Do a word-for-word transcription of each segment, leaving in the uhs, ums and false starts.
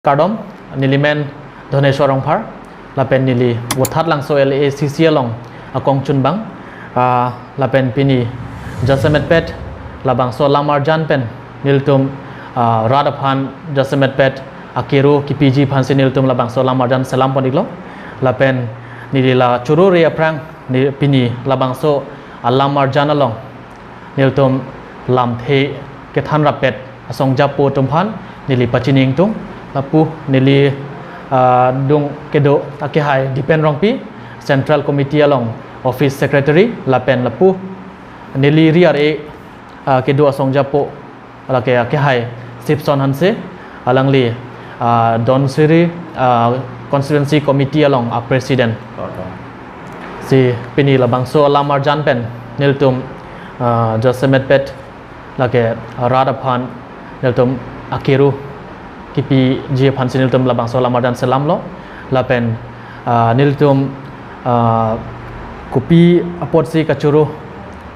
Kardom, neli men Dhoneswar Rongphar, lapen neli Vothatlangso L A C C along akongchunbang, ah, lapen pini jasemetpet labangso alam arjan pen nelitum, ah, rat aphan jasemetpet akero kipiji aphansi nelitum labangso alam arjan selam pon-iklo, lapen neli la choro-re aphrang ne pini labangso alam arjan along nelitum lamthe kethan rappet asong japo atum aphan neli pachini ingtung. Lapu neli, ah, adung kedo akehai Dipen Rongpi, Central Committee along Office Secretary, lapen lapu neli ri ar-e, ah, kedo asong japo lake akehai Sipson Hanse, alangli, ah, Dhansiri, ah, Constituency Committee along a President. Si pini labangso alam arjan pen nelitum, ah, jasemetpet lake rat aphan nelitum akero kipiji aphansi nelitum labangso alam arjan selamlo, lapen, ah, nelitum, ah, kopi apotsi kachoro,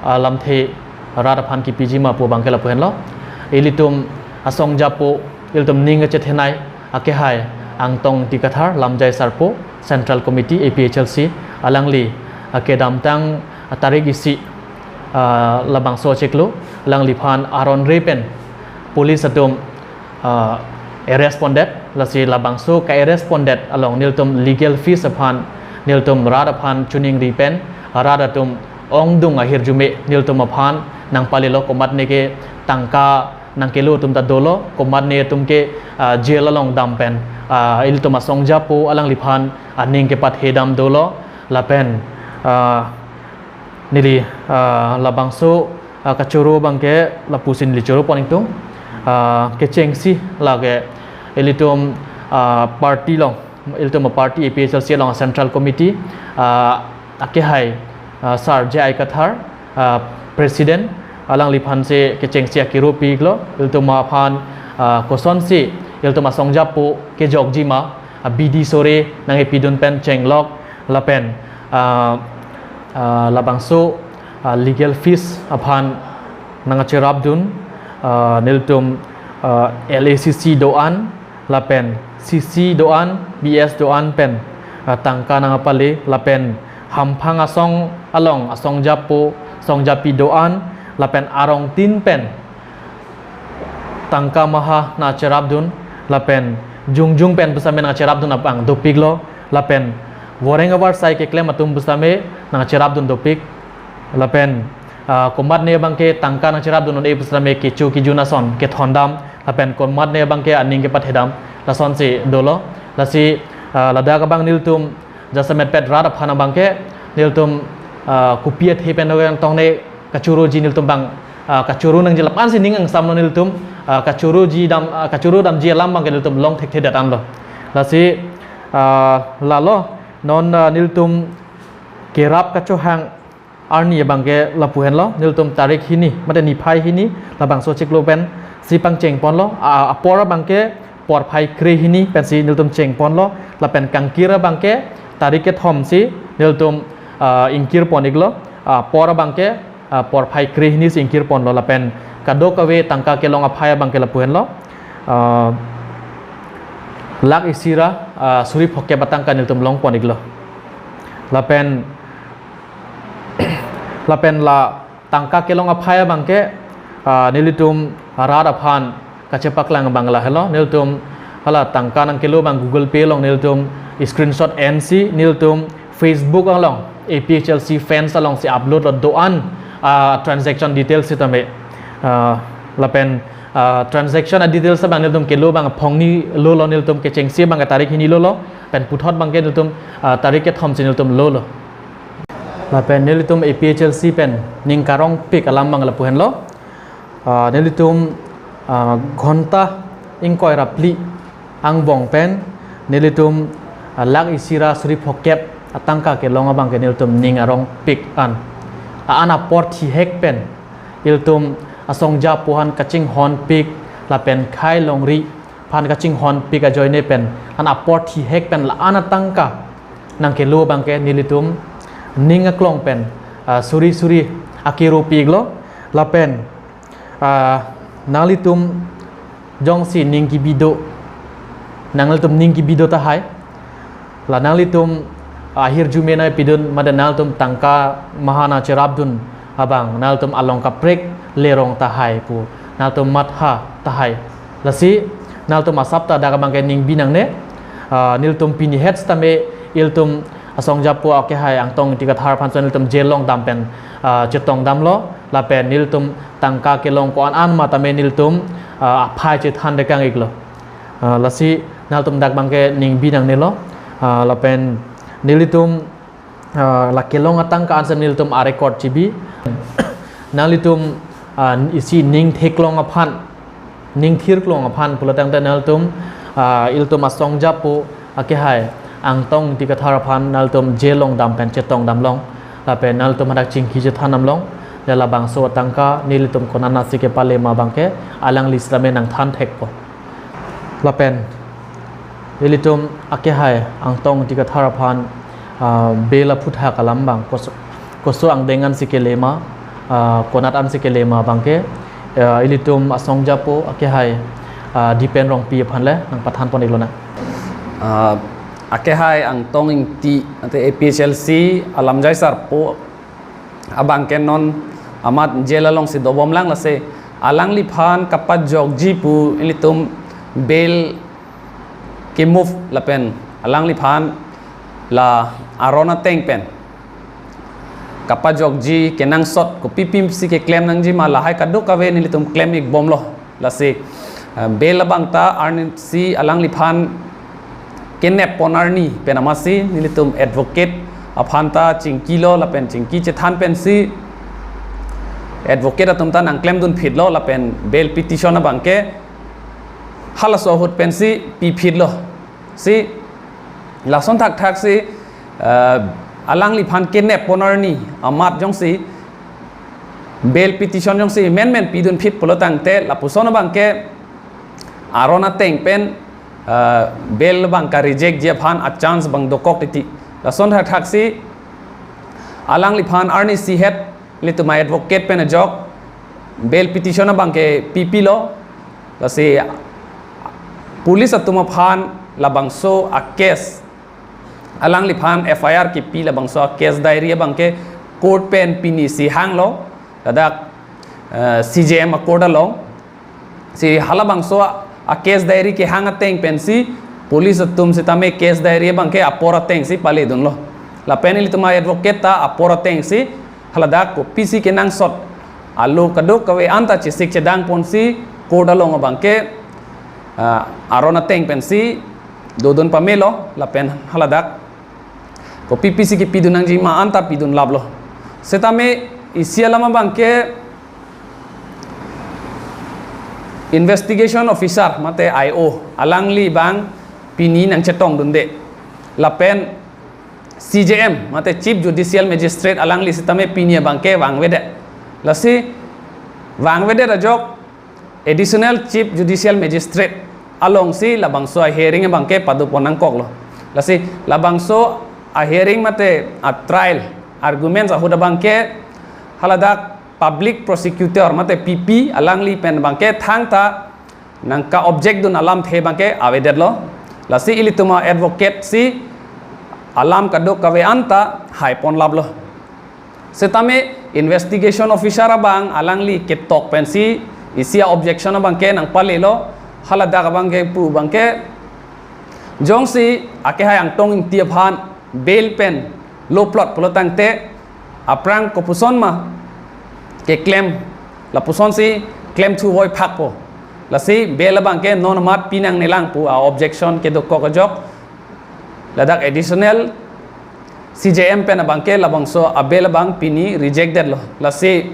ah, lamthe rat aphan kipiji ma pu abangke lapu henlo. Ilitum asong japo, ilitum ning kachethenei akehai Angtong Ingti Kathar, Lamjai Sarpo, Central Committee A P H L C, alangli akedamtang tarik isi, ah, labangso achiklo, alangliphan aron-re pen police atum, ah, arrest pondet, lasi labangso ka-arrest pondet along nelitum legal fees aphan nelitum rat aphan choningri pen, rat atum ongdung ahirjume nelitum aphan nangpalelo, komatne ke tangka nangkelo atum ta dolo, komatne atum ke, ah, jail along dam pen, ah, ilitum asong japo alangliphan aning kepathedam dolo, lapen, ah, neli, ah, labangso, ah, kachoro abangke lapusi neli choro pon ingtung, ah, kechengsi lake ilitum, ah, party along, ilitum party A P H L C along Central Committee, ah, akehai, ah, Sir J I Kathar, ah, President, alangliphansi kechengsi akero pi-iklo, ilitum aphan, ah, kosonsi ilitum asong japo kejokji ma, ah, bidi sore nangkepidun pen chenglok, lapen, ah, ah, labangso, ah, legal fees aphan nangkacherapdun, ah, nelitum, ah, L A C C do-an, lapen C C do-an, B S do-an pen, ah, tangka nangkapale, lapen hamphang asong along asong japo, asong japi do-an, lapen arongtin pen tangka maha nangcherapdun, lapen jongjung pen pusitame nangcherapdun abang dopiklo, lapen voreng avarsai keklem atum pusitame nangcherapdun dopik, lapen, ah, komatne abangke tangka nangcherapdun un-e pusitame kecho kejun ason kethondam, lapen komatne abangke aning kepathedam, lasonsi dolo. Lasi, ah, ladak abang nelitum jasemetpet rat aphan abangke nelitum, ah, kopi athe pen tongne kachoroji nelitum abang, ah, kachoro nangji lapu-ansi ning angsamlo nelitum, ah, kachoroji dam, ah, kachorodamji alam abangke nelitum long thekthedet anlo. Lasi, ah, lalo non, ah, nelitum kerap kachohang arni abangke lapu henlo, nelitum tarik hini, mate niphai hini, labangso achiklo pensi pangcheng ponlo, ah, apor abangke porphai kre hini pensi nelitum cheng ponlo, lapen kangkir abangke tarik kethomsi nelitum, ah, ingkir pon-iklo, ah, apor abangke, ah, porphai kre hinisi ingkir ponlo, lapen kadokave tangka kelong aphai abangke lapu henlo, ah, lakh isi ra, ah, suri phokep atangka nelitum long pon-iklo. Lapen, lapen la tangka kelong aphai abangke, ah, nelitum rat aphan kachepaklang abang lahelo, nelitum hala tangka nangkelo abang Google Pay along nelitum screenshot ensi nelitum Facebook along A P H L C fans alongsi upload lo do-an, ah, transaction details sitame, ah, lapen, ah, transaction a details abang nelitum kelo abang phongni lolo, nelitum kechengsi abang tarik hini lolo, pen puthot abangke nelitum, ah, tarik kethomsi nelitum lolo. Lapen nelitum A P H L C pen ning karongpik alam abang lapu henlo. Ah, nelitum, ah, ghonta ingkoi ra phli angbong pen nelitum, ah, lakh isi ra suri phokep atangka kelong abangke nelitum ning arongpik an. La-an apor thihek pen ilitum asong japo aphan kachinghonpik lapen khei longri aphan kachinghonpik ajoine pen la-an apor thihek pen la-an atangka nangkelo abangke nelitum ning aklong pen, ah, suri suri akero pi-iklo, lapen, ah, nanglitum jongsi ning kebi do, Nanglitum ning kebi do tahai. La nanglitum ahirjume nangpidun mate nanglitum tangka maha nangcherapdun abang nanglitum along kaprek lerong tahai pu nanglitum matha tahai. Lasi nanglitum asap ta dak abangke ning bi nangne. Ah, nelitum pini het sitame ilitum asong japo akehai Angtong Ingti Kathar aphan son nelitum jail along dam pen, ah, chetong damlo lapen nelitum tangka kelong ko-an an ma tame nelitum, ah, aphai chethan dekang iklo. Ah, lasi nanglitum dak abangke ning bi nangnelo. Ah, lapen nelitum, ah, la kelong atangka ansi nelitum a-record chibi. Nanglitum, ah, isi ning theklong aphan, ning thirklong aphan pulo tangte nanglitum, ah, ilitum asong japo akehai Angtong Ingti Kathar aphan nanglitum jail along dam pen chetong damlong. Lapen nanglitum hadak chingki chethan damlong. La labangso atangka nelitum konatsi kepale ma abangke alangli sitame nangthan thekpo. Lapen ilitum akehai Angtong Ingti Kathar aphan, ah, bail aphuthak alam abang koso, koso angdeng ansi kele ma, ah, konat ansi kele ma abangke, ah, ilitum asong japo akehai, ah, Dipen Rongpi aphan le nangpathan pon iklo na. Ah, akehai Angtong Ingti ante A P H L C alamjai sarpo abangke non amat jail alongsi dobomlang, lasi alangliphan kapajokji pu ilitum bail ke-move lapen alangliphan la aron ateng pen kapajokji kenangsot kopi pimsi keklem nangji ma lahai kadokave nelitum klem ikbomlo. Lasi, eh, bail abang ta arnisi alangliphan kenep pon arni pen amatsi nelitum advocate aphan ta chingkilo lapen chingki chethan pensi advocate atum ta nangklemdun phitlo lapen bail petition abangke halaso ahut pensi pi phitlo. Si lason thakthaksi, eh, alangliphan kenep pon arni amat jongsi bail petition jongsi menmen pidun phit pulo tangte lapuson abangke aron ateng pen, eh, bail abang ka-rejectji aphan a-chance abang dokok titi. Lason thakthaksi alangliphan arnisi het ilitum a-advocate pen ajok bail petition abangke pipilo. Lasi police atum aphan labangso a-case alangliphan F I R kipi labangso a-case diary abangke court pen pinisi hanglo, ladak, eh, C J M a-court along. Si halabangso a-case diary kehang ateng pensi police atum sitame case diary abangke apor atengsi paledunlo. Lapen ilitum a-advocate ta apor atengsi haladak kopisi kenangsot alo kadokave anta chesik chedang ponsi court along abangke, ah, aron ateng pensi dodun pamelo lapen haladak kopi pisi kepidun nangji ma anta pidun laplo. Setame isi alam abangke investigation officer mate I O alangli abang pini nangchetongdunde. Lapen C J M mate Chief Judicial Magistrate alangli sitame pini abangke vangvedet. Lasi vangvedet ajok Additional Chief Judicial Magistrate alongsi labangso a-hearing abangke padopon nangkoklo. Lasi labangso a-hearing mate a-trial arguments ahut abangke haladak public prosecutor mate P P alangli pen abangke thangta nangka-object dun alamthe abangke avedetlo. Lasi ilitum a-advocate si alam kadokave anta haipon laplo. Setame investigation officer abang alangli ketok pensi isi a-objection abangke nangpalelo, haladak abangke pu abangke jongsi akehai Angtong Ingti aphan bail pen loplot pulo tangte aphrang kopuson ma keklem lapusonsi klemthu voi phakpo. Lasi bail abangke non amat pinangnelang pu a-objection kedokok ajok ladak additional C J M pen abangke labangso a-bail abang pini rejectdetlo. Lasi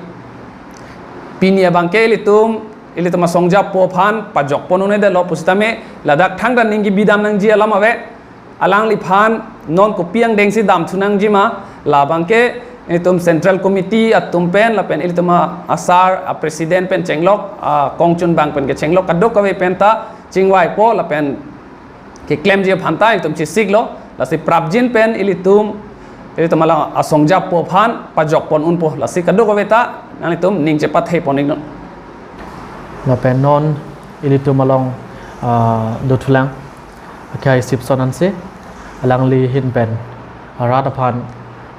pini abangke ilitum, ilitum asong japo aphan pajokpon un-edetlo pusitame ladak thangta ning kebi dam nangji alam ave. Alangliphan non kopi angdengsi damthu nangji ma, labangke ilitum Central Committee atum pen lapen ilitum a-, asar a-president pen chenglok, a-kongchunbang pen kechenglok kadokave pen ta chingvaipo lapen keklemji aphan ta ilitum chesiklo, lasi prapjin pen ilitum, ilitum alang asong japo aphan pajokpon unpo, lasi kadokave ta nanglitum ning chepathepon iknon. Lapen non ilitum along, ah, dothulang. Akhai Sipson ansi, alangli ahin pen arat aphan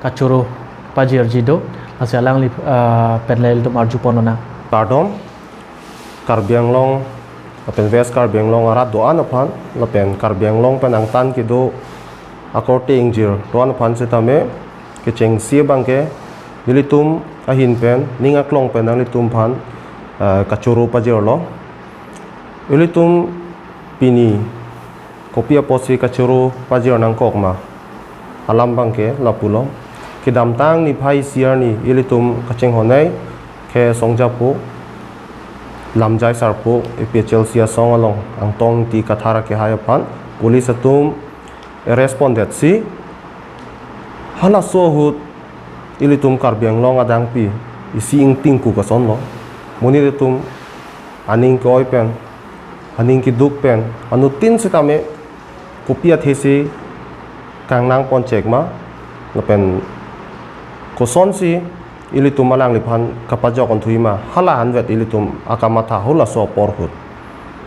kachoro pajirji do, lasi alangli, ah, pen le ilitum arjupon lonang. Kardom, Karbi Anglong, lapen West Karbi Anglong arat do-an aphan, lapen Karbi Anglong pen angtan kedo akorte ingjir do-an aphan sitame, kechengsi abangke, nelitum ahin pen, ning aklong pen nanglitum aphan, ah, kachoro pajirlo. Ilitum pini kopi apotsi kachoro pajir nangkok ma alam abangke lapulo. Kedamtang niphai isi arni ilitum kachinghonnei ke songjapo, Lamjai Sarpo, A P H L C asong along Angtong Ingti Kathar akehai aphan police atum arrest pondetsi, halaso ahut ilitum Karbi Anglong adangpi isi ingtingkuk asonlo. Monit atum aning ke-oi pen, aning keduk pen, anuttin sitame kopi athesi kangnang ponchek ma, lapen kosonsi ilitum alangliphan kapajok onthui ma, hala anvet ilitum akamatha halaso apor ahut.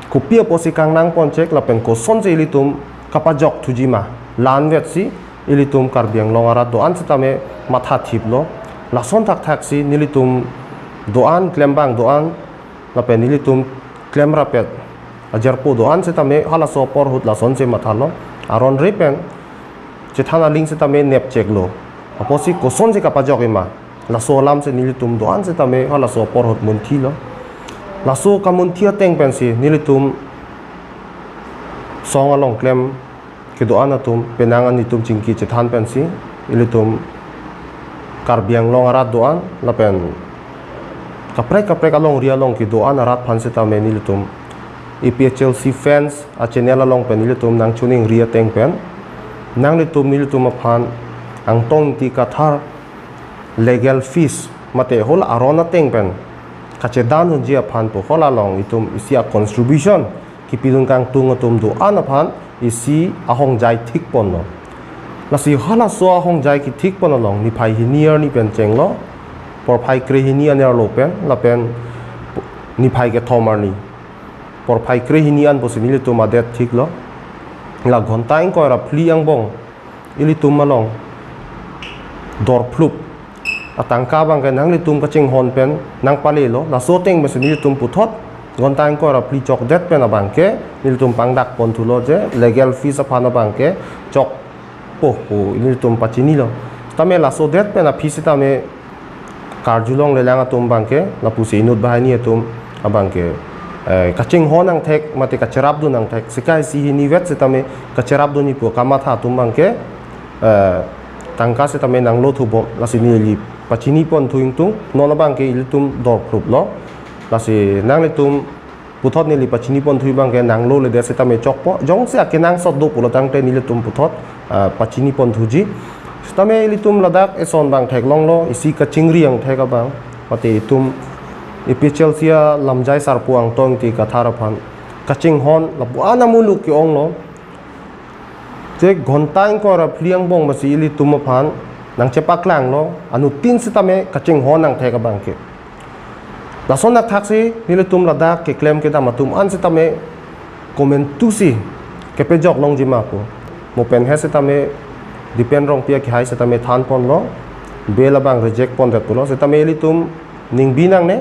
Kopi apotsi kangnang ponchek lapen kosonsi ilitum kapajok thuji ma, la anvetsi ilitum Karbi Anglong arat do-an sitame mathathiplo. Lason thakthaksi nelitum do-an, klembang do-an, lapen nelitum klemrapet ajarpo do-an sitame halaso apor ahut lasonsi mathalo. Aron re pen chethan aling sitame nepcheklo. Apotsi kosonsi kapajokji ma, laso alamsi nelitum do-an sitame halaso apor ahut munthilo. Laso kamunthi ateng pensi nelitum song along klem kedo-an atum penang an itum chingki chethan pensi ilitum Karbi Anglong arat do-an lapen kaprek kaprek alongri along kedo-an arat aphan sitame nelitum A P H L C fans a-channel along pen ilitum nangchiningri ateng pen, nanglitum nelitum aphan Angtong Ingti Kathar legal fees mate hala aron ateng pen kachedan unji aphan pu hala along itum isi a-contribution kipidun kangtung atum do-an aphan isi ahongjai thikponlo. Lasi halaso ahongjai kethikpon along niphai hini arni pen chenglo, porphai krehini anerlo pen, lapen niphai kethom arni porphai krehini an pusi nelitum adet thiklo. La ghonta ingkoi ra phli angbong ilitum along dorphlup atangka abangke nanglitum kachinghon pen nangpalelo. Laso ateng pensi nelitum puthot ghonta ingkoi ra phli chokdet pen abangke nelitum pangdak ponthulo je legal fees aphan abangke chokpo pu nelitum pachinilo. Tame laso det pen aphi sitame karjulongle lang atum abangke, lapusi inut banghini atum abangke, eh, kachinghon angthek mate kacherapdun angthek, sika isi hini vet sitame kacherapdunji pu kamatha atum abangke, eh, tangka sitame nanglo thubom, lasi neli pachini ponthu ingtung, non abangke ilitum dorphruplo, lasi nanglitum puthot neli pachini ponthu abangke nangloledet sitame chokpo, jongsi akenangsot do pulo tangte nelitum puthot, ah, pachini ponthuji. Sitame ilitum ladak eson abang theklonglo, isi kachingri angthek abang, mate itum A P H L C a Lamjai Sarpo Angtong Ingti Kathar aphan kachinghon lapu-an amuluk ke-onglo. Je ghonta ingkoi ra phli angbong masi ilitum aphan nangchepaklanglo, anuttin sitame kachinghon angthek abangke. Lason akthaksi nelitum ladak keklem kedam atum an sitame komantusi kepajok longji ma pu. Mo pen he sitame Dipen Rongpi akehai sitame thanponlo, bail abang reject pondet pulo, sitame ilitum ningbi nangne,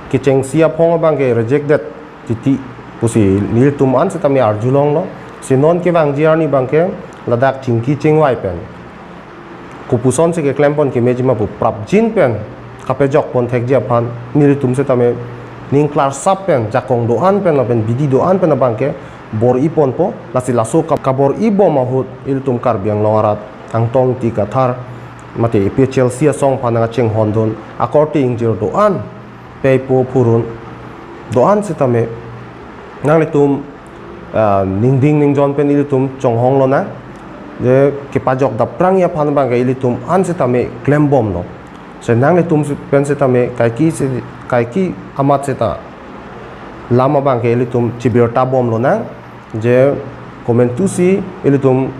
kechengsi aphong abangke reject det titi pusi nelitum an sitame arjulonglo. Si non kevangji arni abangke ladak chingki chingvai pen kopusonsi keklempon kemeji ma pu prapjin pen kapajok ponthekji aphan nelitum sitame ning klarsap pen, jakong do-an pen lapen bidi do-an pen abangke bor-i ponpo. Lasi laso ka-, kabor-i bom ahut ilitum Karbi Anglong arat Angtong Ingti Kathar mate A P H L C asong aphan nangchinghondun akorte ingjir do-an, pei po phurun do-an sitame nanglitum, ah, ningding ningjon pen ilitum chonghong lonang. Je kepajok daprangji aphan abangke ilitum an sitame klembomlo. Si nanglitum si pen sitame kaike si, kaike amat sita lam abangke ilitum chibirta bomlonang. Je komantusi ilitum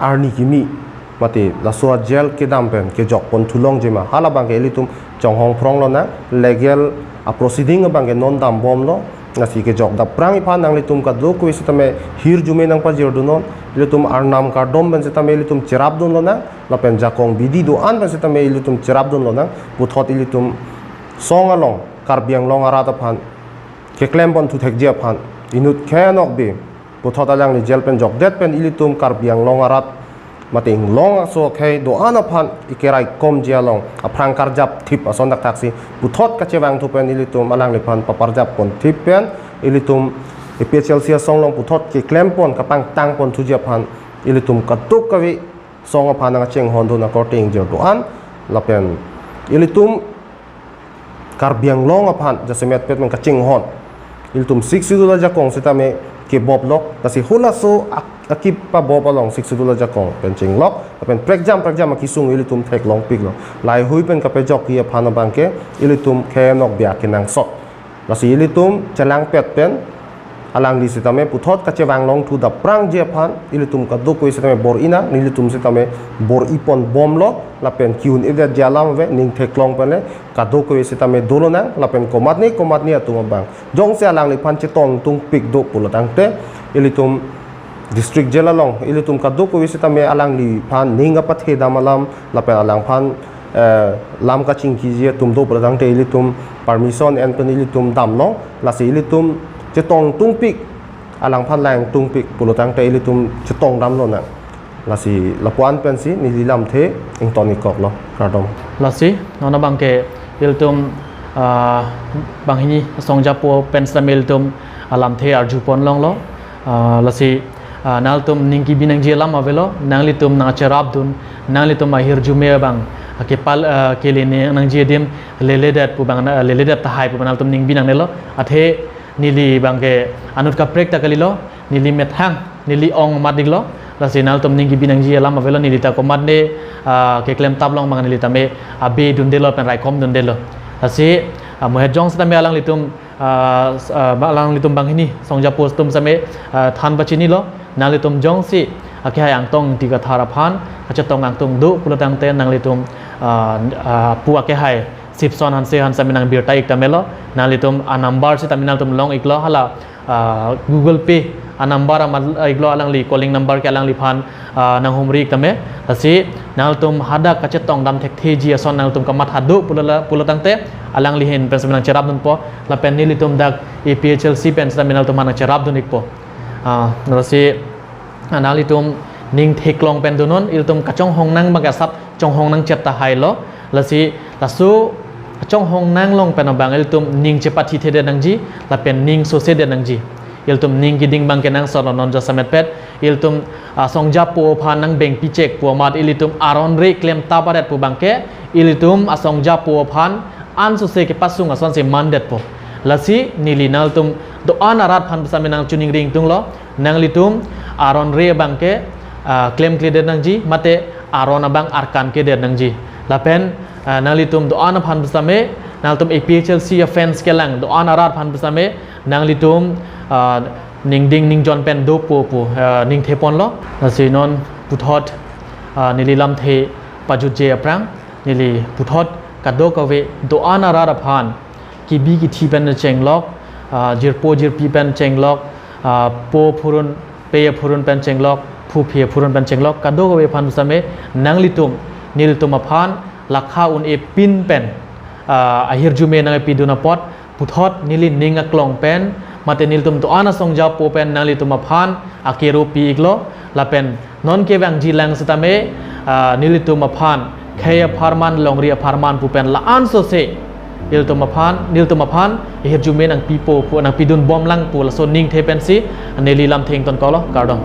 arni kimi mate laso a-jail kedam pen kejok ponthulongji ma, hala abangke ilitum chonghong phrong lonang. Legal a-proceeding abangke non dambomlo, Lasi kejok daprang iphan nanglitum kadokave sitame hirjume nangpajirdunnon, ilitum arnam kardom pen sitame ilitum cherapdun lonang, lapen jakong bidi do-an pen sitame ilitum cherapdun lonang, puthot ilitum song along Karbi Anglong arat aphan keklem pon thuthekji aphan, inut Khei Nokbe puthot alangli jail pen jokdet pen ilitum Karbi Anglong arat mate inglong aso akhei do-an aphan ikeraikomji along aphrang karjap thip ason thakthaksi puthot kachevangthu pen ilitum alangliphan paparjap pon thip pen ilitum A P H L C asong along puthot keklem pon kapangtang pon thuji aphan ilitum kadokave song aphan nangchinghondun akorte ingjir do-an lapen ilitum Karbi Anglong aphan jasemet pet nangkachinghon. Ilitum Sixth Schedule ajakong sitame kebop lok, lasi halaso ak-, akipabop along Sixth Schedule ajakong pen chinglok, lapen prekjam prekjam akesung ilitum theklongpiklo. Laheihui pen kapejokji aphan abangke ilitum Khei Nokbe akenangsot. Lasi ilitum chelangpet pen alangli sitame puthot kachevanglongthu daprangji aphan ilitum kadokave sitame bor-inang, nelitum sitame bor-ipon bomlo, lapen ki-un-edetji alam ave, ning theklong pen le kadokave sitame dolonang, lapen komatne komatne atum abang jongsi alangliphan chetongtungpik do pulotangte ilitum district jail along ilitum kadokave sitame alangliphan ning kapathedam alam lapen alangphan, eh, lam kachingkiji atum do pulotangte ilitum permission en pen ilitum damlong, lasi ilitum chetongtungpik, alangphan langtungpik pulotangte ilitum chetongdam lonang. Lasi lapu-an pensi neli lamthe ington-ikkoklo, kardom. Lasi non abangke ilitum, ah, banghini asong japo pen sitame ilitum alamthe arjupon longlo. Ah, lasi, ah, nanglitum ning kebi nangji alam avelo, nanglitum nangcherapdun, nanglitum ahirjume abang, ah, kepal, ah, kele ne nangji adim leledet pu abang, ah, leledet tahai pu abang nanglitum ning bi nangnelo. Athe neli abangke anut kaprek ta kalilo, neli methang, neli ong mat diklo, lasi nanglitum ning kebi nangji alam avelo, neli ta komatne, ah, keklem tap long abang neli tame abe dundelo pen raikom dundelo. Lasi, ah, mohet jong sitame alanglitum, ah, s-, ah, alanglitum banghini asong japo atum sitame, ah, than pachinilo, nanglitum jongsi akehai Angtong Ingti Kathar aphan kachetong angtung do pulotangte nanglitum, ah, ah, pu akehai Sipson Hanse aphan sitame nangbirta-ik tamelo, nanglitum anumber sitame nanglitum long-iklo, hala, ah, Google Pay anumber amat, ah, iklo, alangli calling number ke alangliphan, ah, nanghumri-ik tame. Lasi nanglitum hadak kachetongdam thektheji ason nanglitum kamatha do pulola, pulotangte alangli ahin pen sitame nangcherapdunpo, lapen nelitum dak A P H L C pen sitame nanglitum aphan nangcherapdun-ikpo. Ah, lasi, ah, nanglitum ning theklong pen dunnon, ilitum kachonghong nang abang asap chonghong nangchet tahailo. Lasi laso chonghong nang long pen abang ilitum ning chepathi thedet nangji lapen ning sosedet nangji. Ilitum ning keding abangke nangsotlo, non jasemet pet ilitum asong japo aphan nangbengpi chek pu amat ilitum aron re klem tap aret pu abangke ilitum asong japo aphan ansose kepasung asonsi mandetpo. Lasi neli nanglitum do-an arat aphan sitame nangchiningri ingtunglo, nanglitum aron re abangke, ah, klemkledet nangji, mate aron abang arkan kedet nangji. Lapen, ah, nanglitum do-an aphan sitame, nanglitum A P H L C offense kelang do-an arat aphan sitame, nanglitum, ah, ningding ningjon pen dopo pu, ah, ningtheponlo. Lasi non puthot, ah, neli lamthe pajutje aphrang, neli puthot kadokave do-an arat aphan kebi kethe pen chenglok, ah, jirpo jirpi pen chenglok, ah, po phurun, pe phurun pen chenglok, phuphi phurun pen chenglok, kadokave aphan sitame nanglitum, nelitum aphan lakha un-e pin pen, ah, ahirjume nangpidun apot, puthot neli ning aklong pen, mate nelitum do-an asong japo pen nanglitum aphan akero pi-iklo, lapen non kevangji lang sitame, ah, nelitum aphan khei apharman, longri apharman pu pen la-ansose ilitum aphan, nelitum aphan hirjume nangpipo pu, nangpidun bomlang pu laso ningthe pensi neli lamthe ingtonkoklo, kardom.